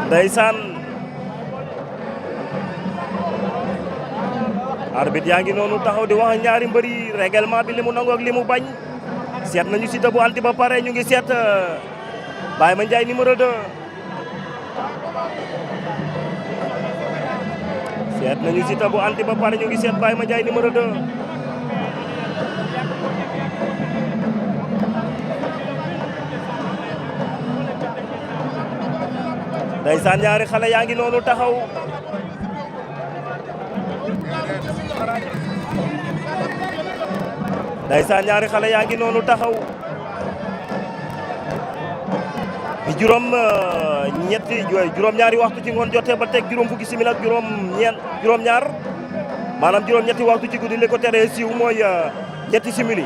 ndeysaan arbitre yaa ngi noonu taxaw di wax ñaari mbër yi règlement bi li mu nangu ak li mu bañ seet nañu Siteu bu anti ba pare ñu ngi seet Baye Mandiaye numéro 2 seet nañu Siteu bu anti ba pare ñu ngi seet Baye Mandiaye numéro 2 ndeysaan ñaari xale yaa ngi noonu taxaw ndeysaan ñaari xale yaa ngi noonu taxaw bi juróom-ñaari waxtu ci ngoon jotee ba teg juróom fukki simili ak juróom-ñaar maanaam juróom-ñetti waxtu ci guddi li ko teree siiw mooy ñetti simili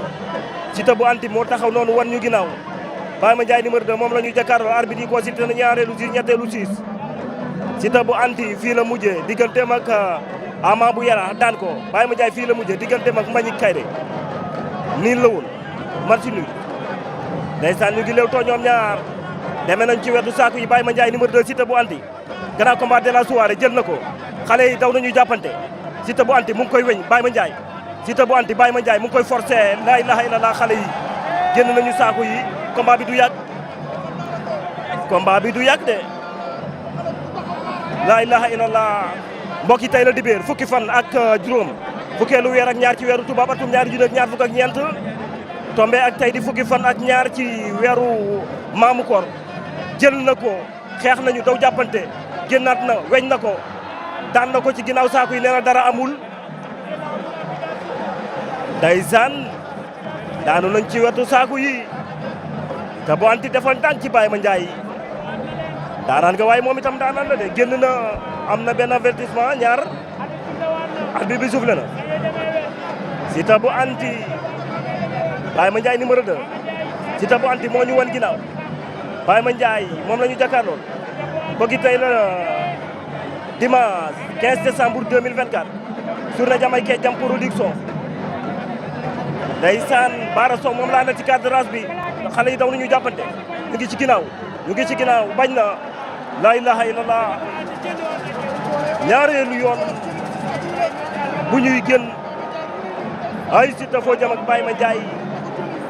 Siteu bu anti moo taxaw noonu wan ñu ginnaaw Baye Mandiaye numéro 2 moom la ñu jàkkaarloo arbitre yi consulté na ñaareelu siis ñetteelu siis Siteu bu anti fii la mujjee digganteem ak Ama bu Yara daan ko Baye Mandiaye fii la mujjee digganteem ak Mbagnick Kaïré niin la woon match nul ndeysaan ñu ngi lew too ñoom ñaar deme nañ ci wetu saaku yi Baye Mandiaye numéro 2 Siteu bu anti grand combat de la soirée jël na ko xale yi daw nañu jàppante Siteu bu anti mu ngi koy weñ Baye Mandiaye Siteu bu anti Baye Mandiaye mu ngi koy forcé la ilaha illallah xale yi génn nañu saaku yi combat bi du yàgg combat bi du yàgg de la ilaha illallah mbokk yi tey la dibéer fukki fan ak juróom fukkeelu weer ak ñaar ci weeru tubaab atum ñaari junni ak ñaar fukk ak ñeent tombé ak tey di fukki fan ak ñaar ci weeru maamu koor jël na ko xeex nañu daw jàppante génnaat na weñ na ko daan na ko ci ginnaaw saaku yi nee na dara amul ndeysaan daanu nañ ci wetu saaku yi te bu anti defoon daan ci Baye Mandiaye daanaan nga waaye moom itam daanaan la de génn na am na benn avertissement ñaar arbitre bi soufflé na Siteu bu anti Baye Mandiaye numéro 2 Siteu bu anti moo ñu wan ginnaaw Baye Mandiaye moom la ñu jàkkaarloon boogi tey la dimanche 15 décembre 2024 journée Jamaïcain Jam Production ndeysaan Bara Sow moom laa na ci cadre race bi xale yi daw nañu jàppante ñu ngi ci ginnaaw bañ na la ilaha illallah ñaareelu yoon bu ñuy génn ay Siteu foo jëm ak Baye Mandiaye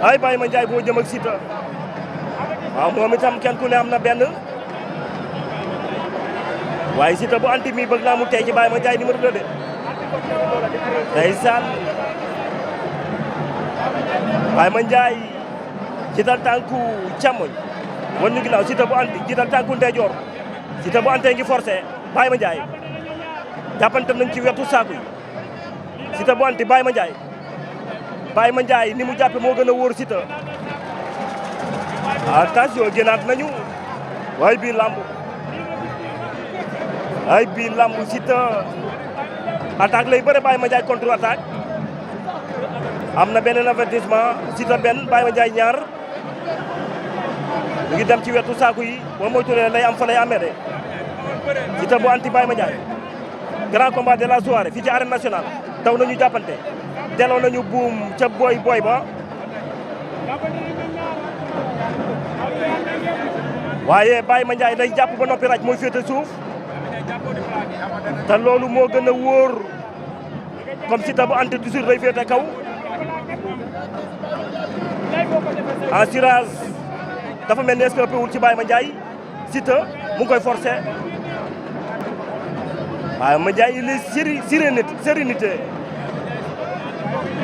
ay Baye Mandiaye foo jëm ak Siteu waaw moom itam kenn ku ne am na benn waaye Siteu bu anti mi bëgg naa mu tey ci Baye Mandiaye numéro 2 de ndeysaan Baye Mandiaye jiital tànku càmmoñ wan ñu ginnaaw Siteu bu anti jiital tànku ndeyjoor Siteu bu ante ngi forcé Baye Mandiaye jàppante nañ ci wetu saaku yi Siteu bu anti Baye Mandiaye ni mu jàppe moo gën a wóor Siteu attention génnaat nañu waaye bii lamb Siteu attaque lay bëre Baye Mandiaye contre attaque am na beneen avertissement Siteu benn Baye Mandiaye ñaar mu ngi dem ci wetu saaku yi boo moytuwulee lay am fa lay amee de Siteu bu anti Baye Mandiaye grand combat de la soirée fii ci arène nationale daw nañu jàppante delloo nañu buum ca boy ba waaye Baye Mandiaye day jàpp ba noppi raj mooy féete suuf te loolu moo gën a wóor comme Siteu bu anti toujours day féete kaw assurance dafa mel ni escapé wul ci Baye Mandiaye Siteu mu ngi koy forcé Baye Mandiaye il est sérénité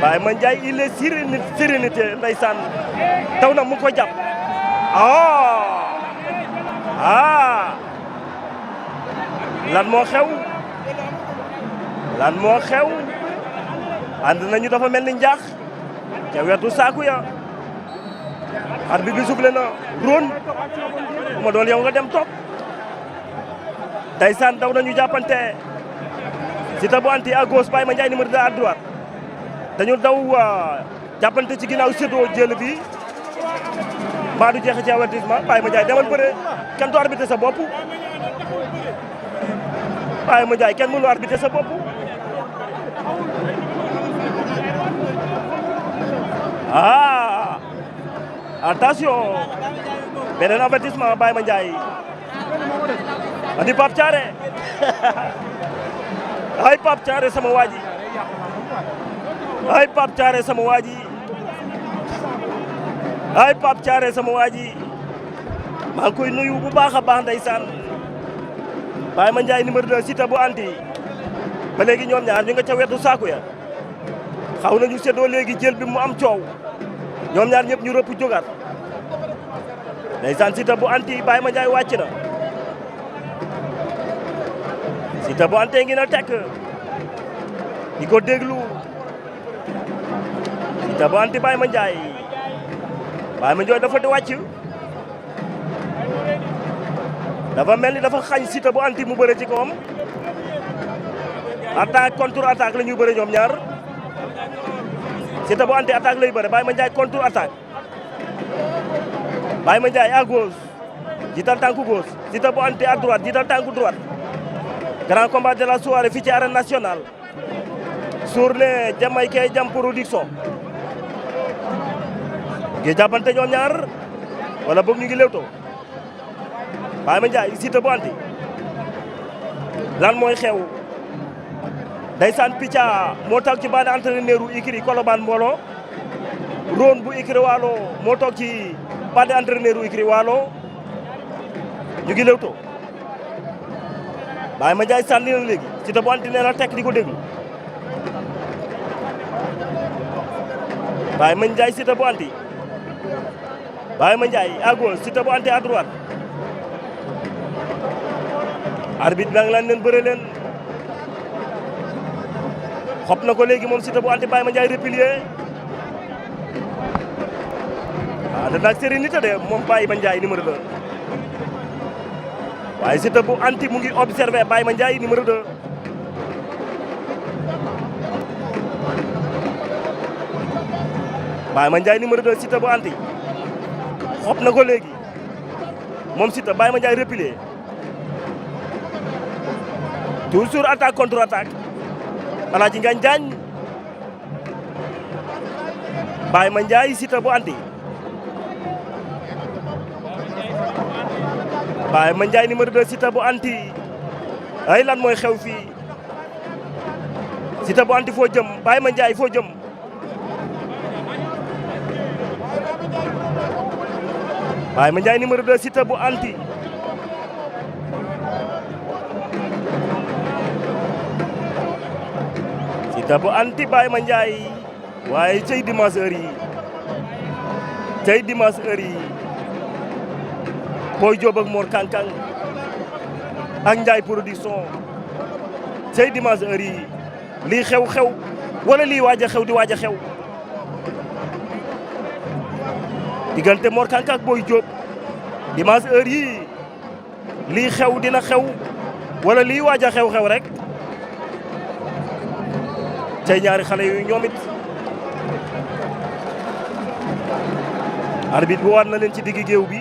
Baye Mandiaye il est sérénité ndeysaan taw na mu ngi koy jàpp lan moo xew ànd nañu dafa mel ni njaax ca wetu saaku ya arbitre bi soufflé na ron bu ma doon yow nga dem toog ndeysaan daw nañu jàppante Siteu bu anti à gauche Baye Mandiaye numéro 2 à droite dañu daw jàppante ci ginnaaw séddoo jël bi mbaa du jeexe ci avertissement Baye Mandiaye demal bëre kenn du arbitre sa bopp Baye Mandiaye kenn mënu arbitre sa bopp attention beneen avertissement Baye Mandiaye andi Pape Thiaré ay Pape Thiaré sama waa ji ay Pape Thiaré sama waa ji ay Pape Thiaré sama waa ji maa ngi koy nuyu bu baax a baax ndeysaan Baye Mandiaye numéro 2 Siteu bu anti ba léegi ñoom ñaar ñu nga ca wetu saaku ya xaw nañu séddoo léegi jël bi mu am coow ñoom ñaar ñëpp ñu rëpp jógaat ndeysaan Siteu bu anti Baye Mandiaye wàcc na Siteu bu anti ngi na tekk di ko déglu Siteu bu anti Baye Mandiaye dafa di wàcc dafa mel ni dafa xañ Siteu bu anti mu bëre ci kawam attaque contre attaque la ñuy bëre ñoom ñaar Siteu bu anti attaque lay bëre Baye Mandiaye contre attaque Baye Mandiaye à gauche jiital tànku gauche Siteu bu anti à droite jiital tànku droite grand combat de la soirée fii ci arène nationale journée Jamaïcain Jam Production ngi jàppante ñoom ñaar wala boog ñu ngi lewtoo Baye Mandiaye Siteu bu anti lan mooy xew ndeysaan picca moo toog ci bande entraîneur u Ikri Colobane mbooloo Ron bu Ikri Waalo moo toog ci bande entraîneur u Ikri Waalo ñu ngi lewtoo Baye Mandiaye sànni na léegi Siteu bu anti nee na tekk di ko déglu Baye Mandiaye Siteu bu anti Baye Mandiaye à gauche Siteu bu anti à droite arbitre bi ngi leen bëre leen xob na ko léegi moom Siteu bu anti Baye Mandiaye replier waaw da nag sérénité de moom Baye Mandiaye numéro 2 waaye Siteu bu anti mu ngi observé Baye Mandiaye numéro 2 Baye Mandiaye numéro 2 Siteu bu anti xob na ko léegi moom Siteu Baye Mandiaye replier toujours attaque contre attaque Alaaji Ngagne Diagne Baye Mandiaye Siteu bu anti Baye Mandiaye numéro 2 Siteu bu anti ay lan mooy xew fii Siteu bu anti foo jëm Baye Mandiaye foo jëm Baye Mandiaye numéro 2 Siteu bu anti Siteu bu anti Baye Mandiaye waaye cey dimanche heure yi cey dimanche heure yi Boy Diop ak Mor Kankang ak Ndiaye production cey dimanche heure yi lii xew-xew wala lii waaj a xew di waaj a xew diggante Mor Kankang ak Boy Diop dimanche heure yi lii xew dina xew wala lii waaj a xew-xew rek tey ñaari xale yooyu ñoom it arbitre bi waat na leen ci diggi géew bi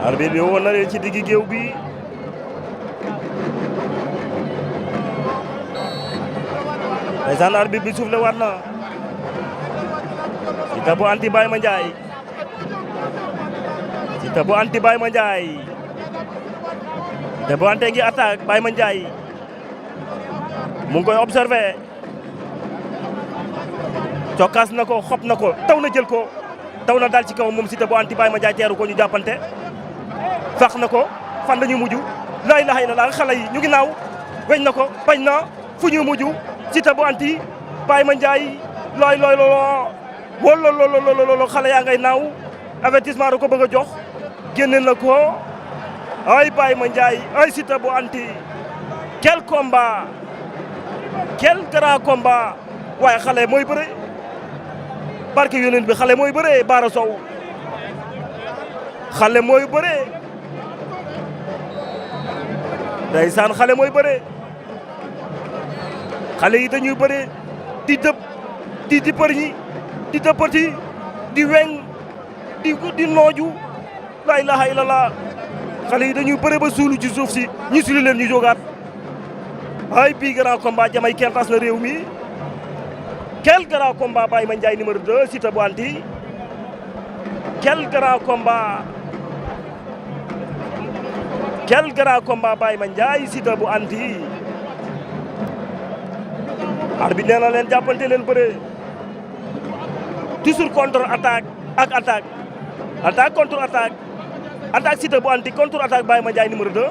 arbitre bi woon na leen ci diggi géew bi ndeysaan arbitre bi suuf le waat na Siteu bu anti Baye Mandiaye Siteu bu anti Baye Mandiaye Siteu bu anti ngi attaque Baye Mandiaye mu ngi koy observé cokkaas na ko xob na ko taw na jël ko taw na dal ci kaw moom Siteu bu anti Baye Mandiaye teeru ko ñu jàppante fax na ko fan lañu mujj laa ilaaha illallaah xale yi ñu ngi naaw weñ na ko bañ na fu ñu mujj Siteu bu anti Baye Mandiaye looy wala xale yaa ngay naaw avertissement da ko bëgg a jox génne na ko ay Baye Mandiaye ay Siteu bu anti quel combat quel grand combat waaye xale mooy bëre barke yonent bi xale mooy bëre Bara Sow xale mooy bëre ndeysaan xale mooy bëre xale yi dañuy bëre di dëpp di për ñi di dëppati di weñ di nooju la ilaha illallah xale yi dañuy bëre ba suulu ci suuf si ñu suli leen ñu jógaat ay bii grand combat jamay kenn tas na réew mi quel grand combat Baye Mandiaye numéro 2 Siteu bu anti quel grand combat Baye Mandiaye Siteu bu anti arbitre nee na leen jàppante leen bëre toujours contre attaque ak attaque contre attaque Siteu bu anti contre attaque Baye Mandiaye numéro 2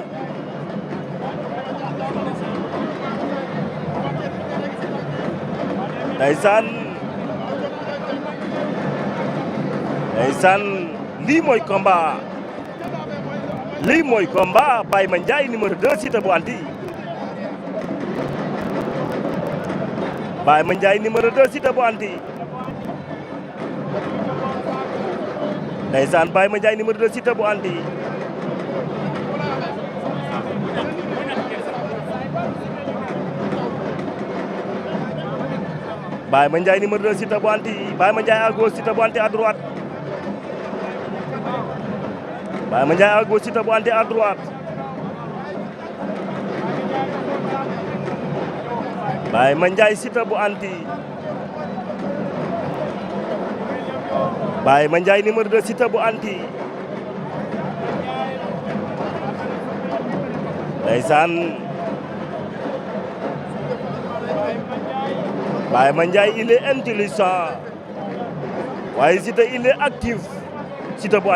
ndeysaan lii mooy combat Baye Mandiaye numéro 2 Siteu bu anti Baye Mandiaye numéro 2 Siteu bu anti ndeysaan Baye Mandiaye numéro 2 Siteu bu anti Baye Mandiaye numéro 2 Siteu bu anti Baye Mandiaye à gauche Siteu bu anti à droite Baye Mandiaye à gauche Siteu bu anti à droite Baye Mandiaye Siteu bu anti Baye Mandiaye numéro 2 Siteu bu anti ndeysaan Baye Mandiaye il est intelligent waaye Siteu il est actif Siteu bu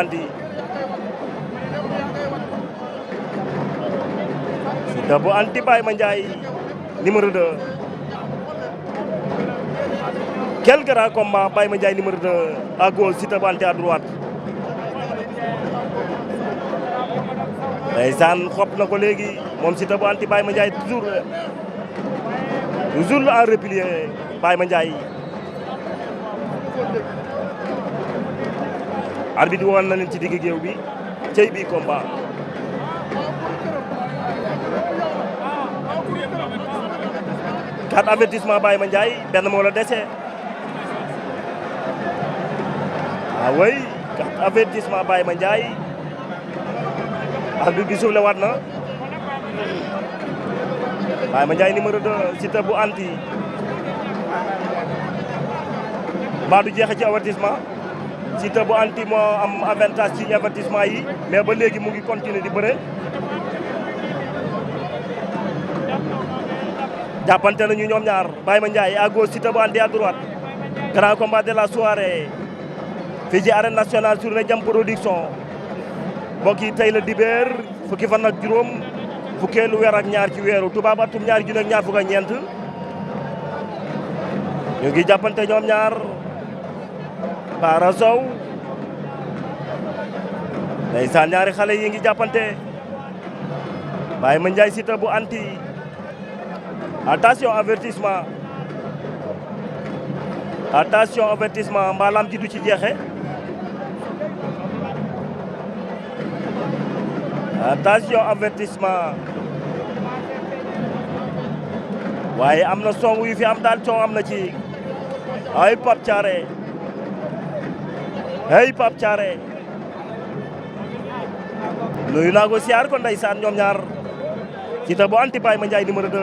anti Baye Mandiaye numéro 2 quel grand combat Baye Mandiaye numéro 2 à gauche Siteu bu anti à droite ndeysaan xob na ko léegi moom Siteu bu anti Baye Mandiaye toujours en replié Baye Mandiaye arbitre woon na leen ci digg géew bi cey bi combat quatre avertissement Baye Mandiaye benn moo la dese oui quatre avertissement Baye Mandiaye arbitre bi suuf le waat na Baye Mandiaye numéro 2 Siteu bu anti mbaa du jeexe ci avertissement Siteu bu anti moo am avantage ci avertissement yi mais ba léegi mu ngi continuer di bëre jàppante nañu ñoom ñaar Baye Mandiaye à gauche Siteu bu anti à droite grand combat de la soirée fii ci arène nationale journée Jam Production mbokk yi tey la dibéer fukki fan ak juróom fukkeelu weer ak ñaar ci weeru tubaab atum ñaari junni ak ñaar fukk ak ñeent ñu ngi jàppante ñoom ñaar Bara Sow ndeysaan ñaari xale yi ngi jàppante Baye Mandiaye Siteu bu anti attention avertissement mbaalam ji du ci jeexe attention avertissement waaye am na song yu fi am daal coow am na ci ay Pape Thiaré nuyu naa ko siyaar ko ndeysaan ñoom ñaar Siteu bu anti Baye Mandiaye numéro 2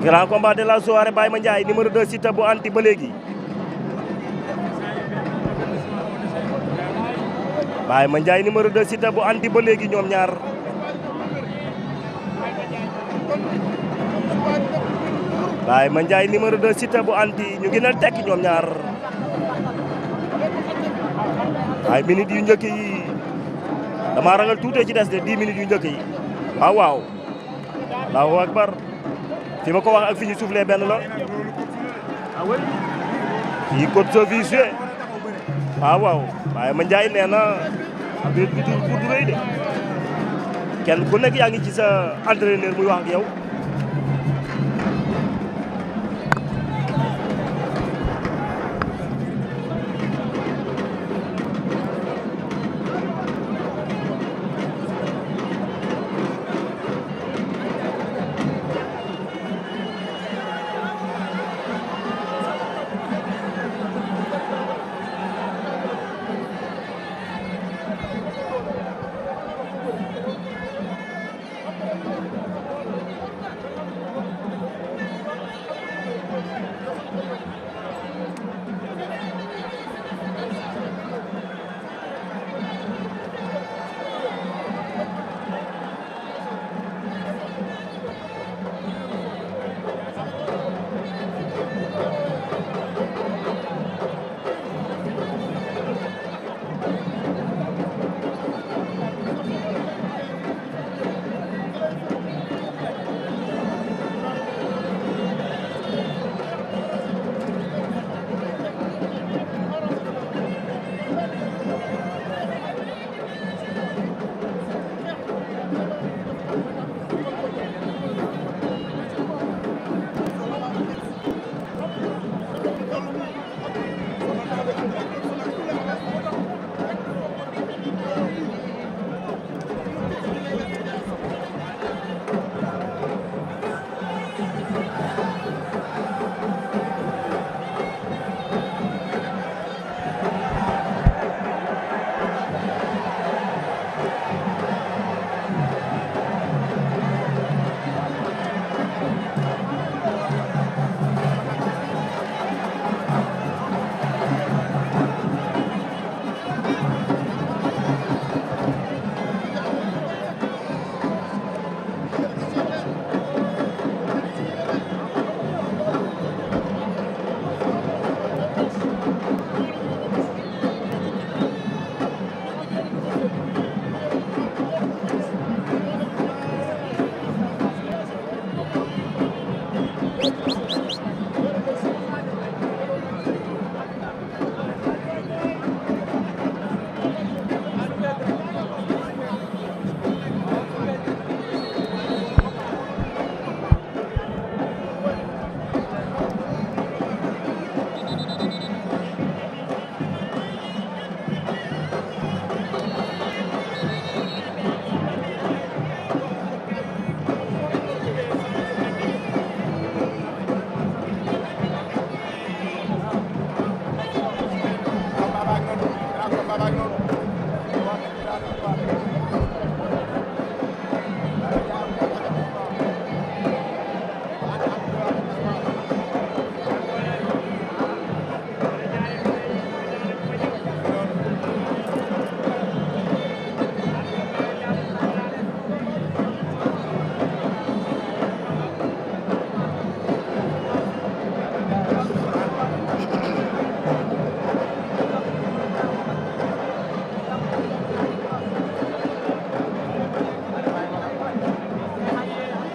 grand combat de la soirée Baye Mandiaye numéro 2 Siteu bu anti ba léegi Baye Mandiaye numéro 2 Siteu bu anti ba léegi ñoom ñaar Baye Mandiaye numéro 2 Siteu bu anti ñu ngi na tekk ñoom ñaar ay minutes yu njëkk yi dama ragal tuutee ci des de 10 minutes yu njëkk yi waaw Allahu akbar fi ma ko wax ak fi ñu soufflé benn la fii code service waaw Baye Mandiaye nee na bi du rëy de kenn ku nekk yaa ngi ci sa entraîneur muy wax ak yow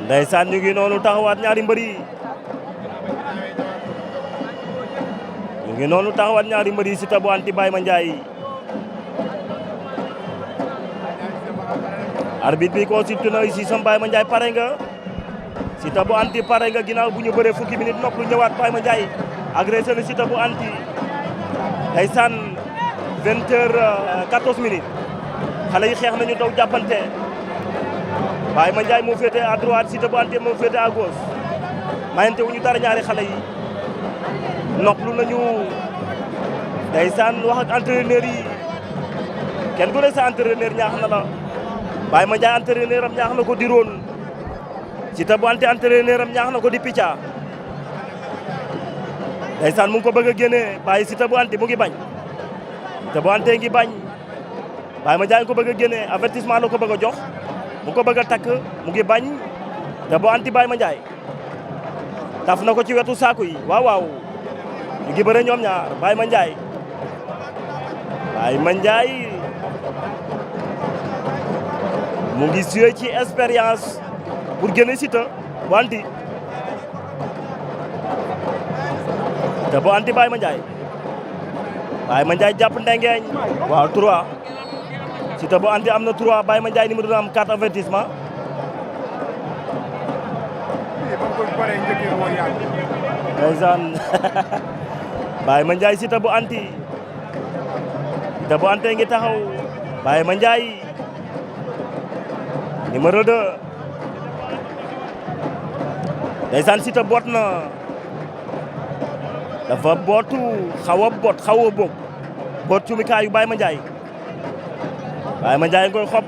ndeysaan ñu ngi noonu taxawaat ñaari mbër yi ñu ngi noonu taxawaat ñaari mbër yi Siteu bu anti Baye Mandiaye arbitre bi consulté na ici sam Baye Mandiaye pare nga Siteu bu anti pare nga ginnaaw bu ñu bëree fukki minute nopp lu ñëwaat Baye Mandiaye agressé na Siteu bu anti ndeysaan 20h14 minutes xale yi xeex nañu daw jàppante Baye Mandiaye moo féete à droite Siteu bu anti moo féete à gauche mayante wuñu dara ñaari xale yi nopplu nañu ndeysaan wax ak entraîneur yi kenn ku ne sa entraîneur ñaax na la Baye Mandiaye entraîneur am ñaax na ko di roon Siteu bu anti entraîneur am ñaax na ko di picca ndeysaan mu ngi ko bëgg a génne Baye Siteu bu anti mu ngi bañ Siteu bu anti ngi bañ Baye Mandiaye ngi ko bëgg a génne avertissement la ko bëgg a jox mu ko bëgg a takk mu ngi bañ Siteu bu anti Baye Mandiaye taf na ko ci wetu saaku yi waaw waaw ñu ngi bëre ñoom ñaar Baye Mandiaye mu ngi suyee ci expérience pour génne Siteu bu anti Siteu bu anti Baye Mandiaye jàpp ndengeeñ waaw 3 Siteu bu anti am na 3 Baye Mandiaye numéro 2 am 4 avertissement ndeysaan Baye Mandiaye Siteu bu anti ngi taxaw Baye Mandiaye numéro 2 ndeysaan Siteu boot na dafa bootu xaw a boot cumikaayu Baye Mandiaye koy xob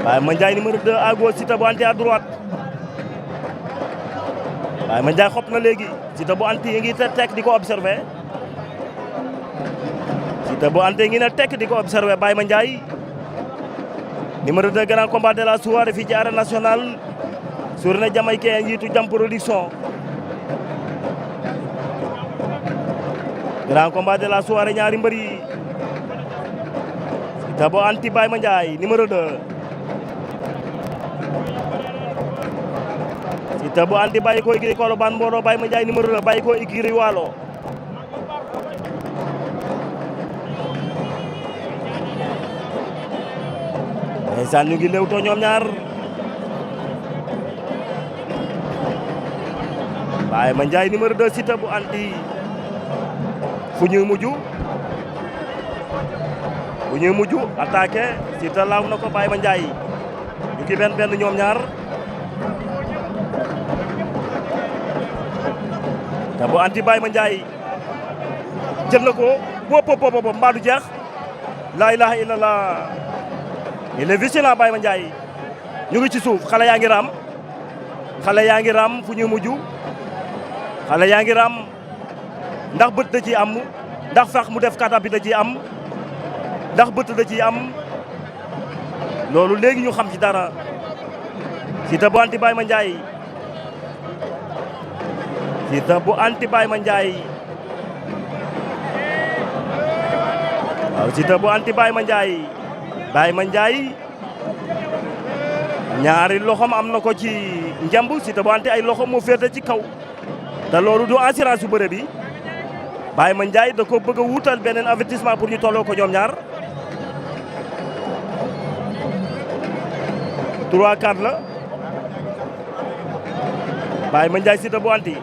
Baye Mandiaye numéro 2 à gauche Siteu bu anti à droite Baye Mandiaye xob na léegi Siteu bu anti yi ngi tekk di ko observé Siteu bu anti ngi ne tekk di ko observé Baye Mandiaye numéro 2 grand combat de la soirée fii ci arène nationale journée jamaïcain njiitu Jam Production grand combat de la soirée ñaari mbër yi Siteu bu anti Baye Mandiaye numéro 2 Siteu bu anti bàyyi ko igiri Colobane Mboro Baye Mandiaye numéro 2 bàyyi ko igiri Waalo ndeysaan ñu ngi lewtoo ñoom ñaar Baye Mandiaye numéro 2 Siteu bu anti fu ñuy mujj attaqué Siteu laaw na ko Baye Mandiaye ñu ngi benn ñoom ñaar te bu anti Baye Mandiaye jël na ko bopp mbaa du jeex laa ilaha illallah il est vigilant Baye Mandiaye ñu ngi ci suuf xale yaa ngi raam fu ñuy mujj xale yaa ngi raam ndax bët da ciy am ndax fex mu def kata bi da ciy am ndax bët da ciy am loolu léegi ñu xam ci dara Siteu bu anti Baye Mandiaye Siteu bu anti Baye Mandiaye waaw Siteu bu anti Baye Mandiaye ñaari loxom am na ko ci njamb Siteu bu anti ay loxom moo féete ci kaw te loolu du assurance su bëre bi Baye Mandiaye da ko bëgg a wuutal beneen avertissement pour ñu tolloo ko ñoom ñaar 3-4 la Baye Mandiaye Siteu bu anti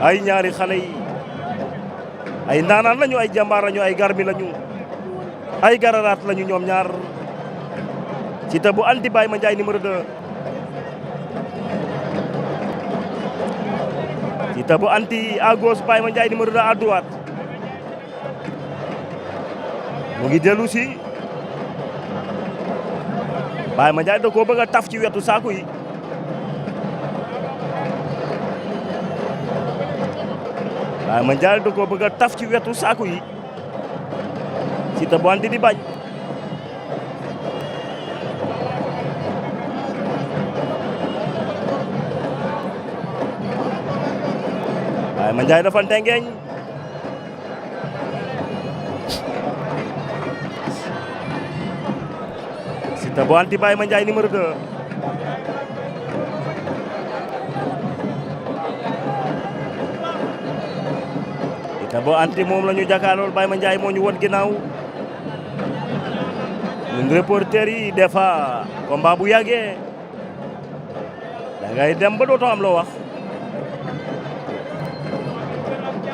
ay ñaari xale yi ay ndaanaan lañu ay jàmbaar lañu ay garmi lañu ay gararaat lañu ñoom ñaar Siteu bu anti Baye Mandiaye numéro 2 Siteu bu anti à gauche Baye Mandiaye numéro 2 à droite mu ngi dellu si Baye Mandiaye da koo bëgg a taf ci wetu saaku yi Baye Mandiaye da koo bëgg a taf ci wetu saaku yi Siteu bu anti di bañ Baye Mandiaye dafa ndengeeñ Siteu bu anti Baye Mandiaye numéro 2 Siteu bu anti moom la ñu jàkkaarlool Baye Mandiaye moo ñu won ginnaaw ñun reporter yi des fois combat bu yàggee da ngay dem ba dootoo am loo wax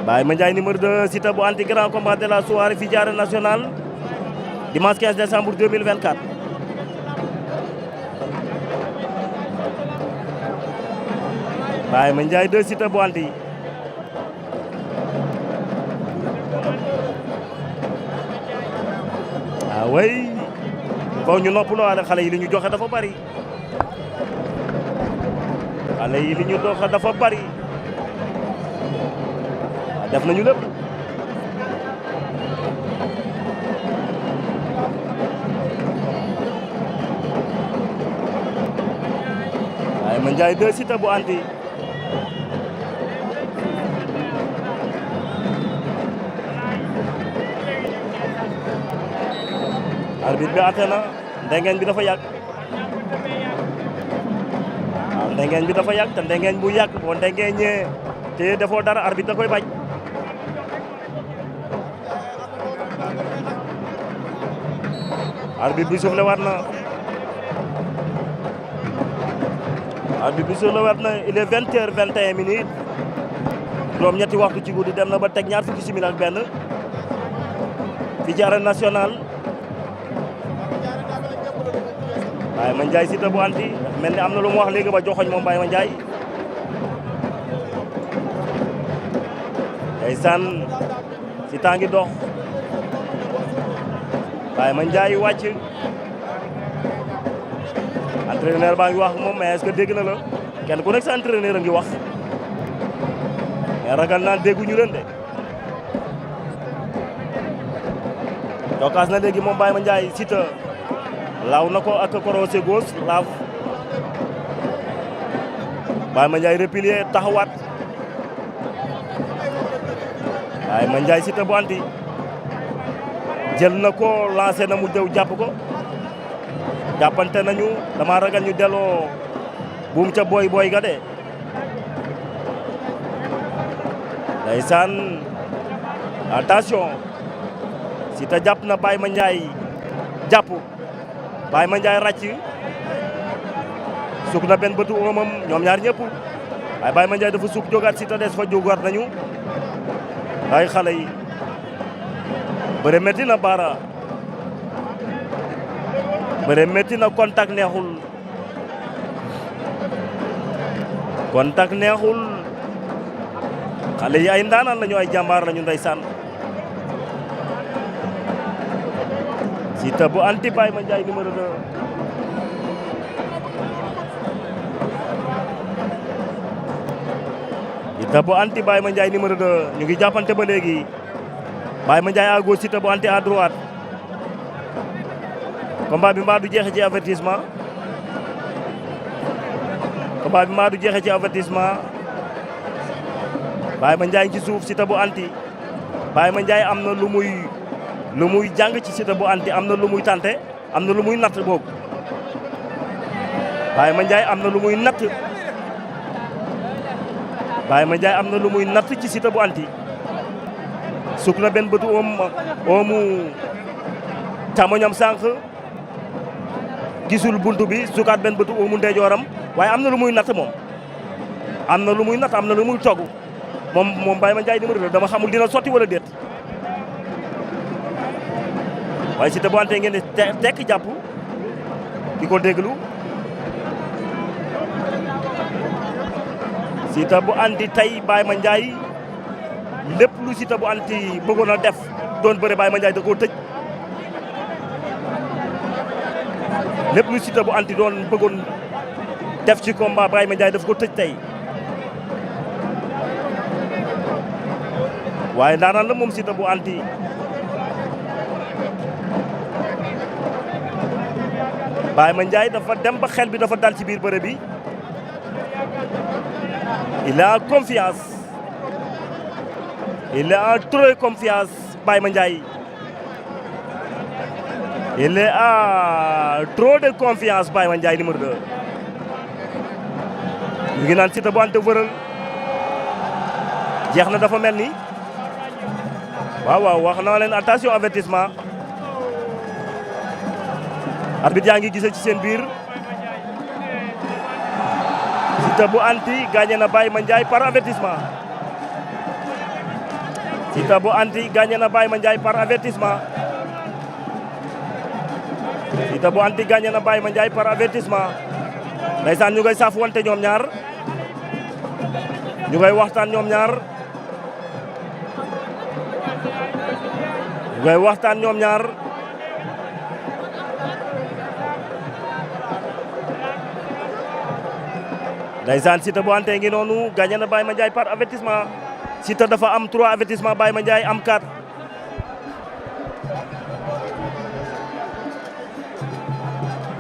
Baye Mandiaye numéro 2 Siteu bu anti grand combat de la soirée fii ci Arène Nationale dimanche 15 décembre 2024 Baye Mandiaye 2 Siteu bu anti way faw ñu noppaloo waale xale yi li ñu joxe dafa bari xale yi li ñu joxe dafa bari def nañu lépp Baye Mandiaye 2 Siteu bu anti arbitre bi àtte na ndengeñ bi dafa yàgg waaw ndengeñ bi dafa yàgg te ndengeñ bu yàgg boo ndengeñee te defoo dara arbitre da koy bañ arbitre bi soufflé waat na arbitre bi soufflé waat na il est 20h21 juróom ñetti waxtu ci guddi dem na ba teg ñaar fukki simili ak benn fii ci Arène Nationale Baye Mandiaye Siteu bu anti mel ni am na lu mu wax léegi ba joxoñ moom Baye Mandiaye ndeysaan Siteu ngi dox Baye Mandiaye wàcc entraîneur baa ngi wax moom mais est-ce que dégg na la kenn ku nekk sa entraîneur a ngi wax mais ragal naan dégguñu leen de jokkaas na léegi moom Baye Mandiaye Siteu laaw na ko ak croisé gauche laaw Baye Mandiaye replier taxawaat Baye Mandiaye Siteu bu anti jël na ko lancé na mu jëw jàpp ko jàppante nañu dama ragal ñu delloo buum ca boy ga de ndeysaan attention Siteu jàpp na Baye Mandiaye jàpp Baye Mandiaye ràcc suk na benn bëtu oomam ñoom ñaar ñëpp waaye Baye Mandiaye dafa suk jógaat Siteu des fa jógaat nañu ay xale yi bëre métti na baara bëre métti na contact neexul xale yi ay ndaanaan lañu ay jàmbaar lañu ndeysaan Siteu bu anti Baye Mandiaye numéro 2 Siteu bu anti Baye Mandiaye numéro 2 ñu ngi jàppante ba léegi Baye Mandiaye à gauche Siteu bu anti à droite combat bi mbaa du jeexe ci avertissement Baye Mandiaye ci suuf Siteu bu anti Baye Mandiaye am na lu muy lu muy jàng ci Siteu bu anti am na lu muy tante am na lu muy natt boobu Baye Mandiaye am na lu muy natt Baye Mandiaye am na lu muy natt ci Siteu bu anti suk na benn bëtu oomu càmmoñam sànq gisul buntu bi sukaat benn bëtu oomu ndeyjooram waaye am na lu muy natt moom am na lu muy natt am na lu muy togg moom Baye Mandiaye numéro 2 dama xamul dina sotti wala déet waaye Siteu bu ante ngeen di tekk jàpp di ko déglu Siteu bu anti tey Baye Mandiaye lépp lu Siteu bu anti bëggoon a def doon bëre Baye Mandiaye da koo tëj lépp lu Siteu bu anti doon bëggoon def ci combat Baye Mandiaye daf ko tëj tey waaye ndaanaan la moom Siteu bu anti Baye Mandiaye dafa dem ba xel bi dafa dal ci biir bëre bi il a confiance il a trop confiance Baye Mandiaye il a trop de confiance Baye Mandiaye numéro 2 ñu ngi naan Siteu bu ante wëral jeex na dafa mel ni waaw wax naa leen attention avertissement arbitre yaa ngi gisee ci seen biir Siteu bu anti gagné na Baye Mandiaye par avertissement Siteu bu anti gagné na Baye Mandiaye par avertissement Siteu bu anti gagné na Baye Mandiaye par avertissement ndeysaan ñu ngay saafu wante ñoom ñaar ñu ngay waxtaan ñoom ñaar ñu ngay waxtaan ñoom ñaar ndeysaan Siteu bu ante ngi noonu gagné na Baye Mandiaye par avertissement Siteu dafa am 3 avertissement Baye Mandiaye am 4